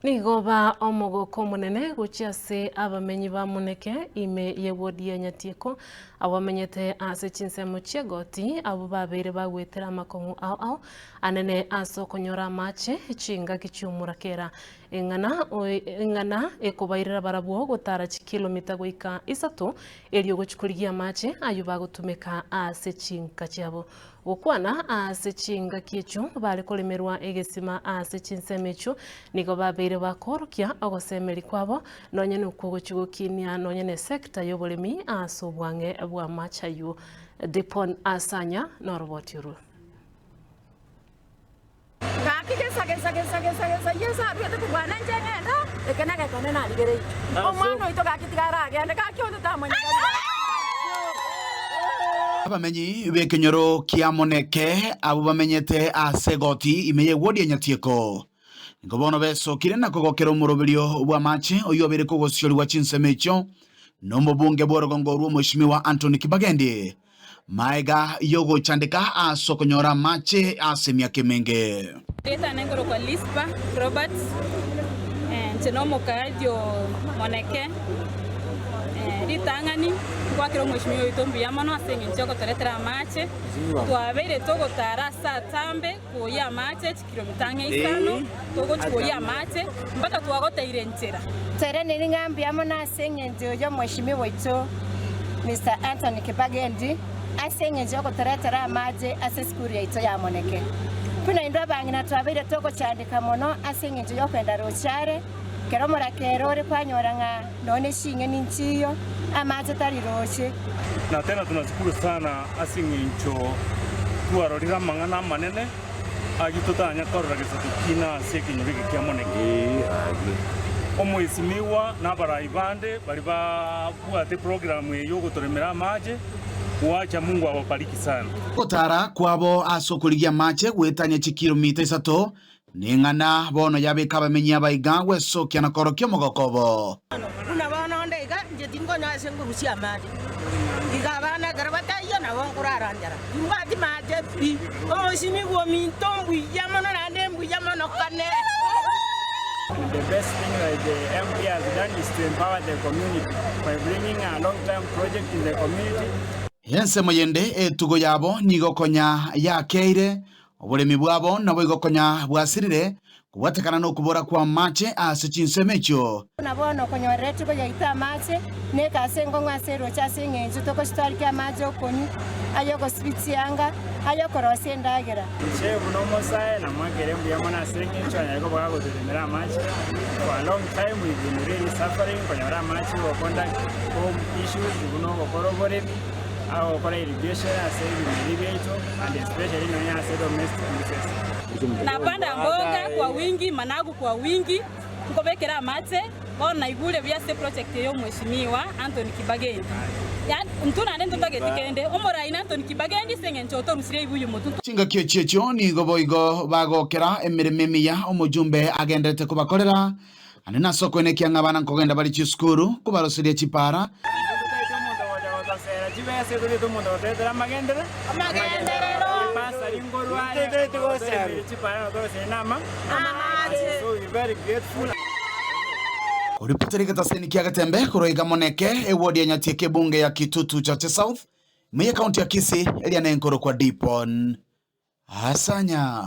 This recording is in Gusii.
Nigo ba omogoko omonene gochia ase abamenyi ba Muneke ime y'ewodi ya Nyatieko, abwo bamenyete ase chinsemo chi'egoti, abwo babeire bagwetera amakong'u ao ao anene ase okonyora amache chingaki chi'omorakera. Eng'ana eng'ana ekobairera barabwo gotara chikilomita goika isato erio gochia korigia amache ayio bagotumeka ase chinka chiabo. Gokwana ase chingaki echio bare koremerwa egesima ase chinsemo echio, nigo babeire bakoorokia ogosemeria kwabo, nonya nokwo gochia gokinia nonya nesector y'oboremi ase obwang'e bw'amache ayio. Dipon Asanya noroboti orwo. Gaki gesa gesa gesa gesa gesa Yeso aruete korwana inche ng'ende eke negekone narigereirie omwana oito gaki tiga aragende gaki onde tamonyekani. Abamenyi b'ekenyoro kia Moneke abwo bamenyete ase egoti ime y'ewodi ya Nyatieko nigo bono besokire na kogokera omoroberio bw'amache oyio obeire kogosiorigwa chinsemo echio nomobunge bw'orogongo rw'Omweshimiwa Anthony Kibagendi. Maega y'ogochandeka ase okonyora amache ase emiaka emenge. Erieta riane nkorokwa Lispa Robert, inche nomokaaji o Moneke. Ritang'ani ngwakera omweshimiwa oito mbuya mono ase eng'encho yogotoretera amache, twabeire togotara ase atambe koyia amache chikilomita ang'e isano, togochia koyia amache mpaka twagoteire nchera. Toiraneri ng'a mbuya mono ase engencho y'omweshimiwa oito Mister Anthony Kibagendi ase engencho y'ogotoretera amache ase esukuru yaito ya Moneke. Buna intwe abang'ina twabeire togochandeka mono ase engencho y'okwenda roche are, kero omorakera ore kwanyora ng'a nonya ne ching'eni nchiyo, amache tari roche. Na tena tunashukuru sana ase eng'encho twarorire amang'ana amanene Ayio totanya korora gesaku kina ase ekenyoro eke kia Moneke. Omoesimigwa na abarai bande baria babwate eprogramu eye yogotoremera amache, wacha Mungu awabariki sana. Ogotara kwabo ase okorigia amache goetania chikilomita isato neng'ana bono yabeka abamenyi aba iga gwesokia na koorokia omogoko obo. Buna bono onde iga, inche tinkonyoa ase nkorusia amache. Iga abana ekero bataiyo nabo nkorara nchara, timbwati mache pi. Omosinigwa ominto mbuya mono naende mbuya mono kane. The best thing that the MP has done is to empower the community by bringing a long term project in the community. Ensemo yende etugo yabo nigo konya yakeire, Oboremi bwabo naboigo konya bwasirire, kobwatekana nokobora kw'amache ase chinsemo echio. Buna bono okonyorera etugo yaito amache, neka ase enkong'u ase eroche ase engencho togochitwariki amache okonywa, ay'ogosibia chianga, ay'okorosia endagera. Inche buna omosae namwakere mbuya mono ase engencho anyare koba gagotoremera amache. For a long time we've been really suffering konyora amache go conduct home issues buna ogokora oboremi, agokora irrigation ase ebimeri biaito and especially nonya ase domestic uses. Napanda mboga kwa wingi, managu kwa wingi, nkobekera amache, bono naigure buya ase eproject eye y'omweshimiwa Anthony Kibagendi. Yaani intwe naende ntotageti kende, omorai na Anthony Kibagendi ase eng'encho otorusirie eibuyu motwe. Chingaki echi echio nigo boigo bagokera emeremo emiya omojumbe agenderete kobakorera, Naende nase okoenekia ng'a abana nkogenda bare chisukuru, kobaroseria chipaara. Totaete omonto ogocha gotosera chibesa, totaete omonto ogotoetera amagenderero, ebasari nkorwa are, otoremeire chipara na otoroseire na amache, so we very grateful. Koripotera egetaseni kia Getembe korwa iga Moneke, eward ya Nyatieko ebunge ya Kitutu Chache South, ime ye county ya Kisii, eria nenkorokwa Dipon Asanya.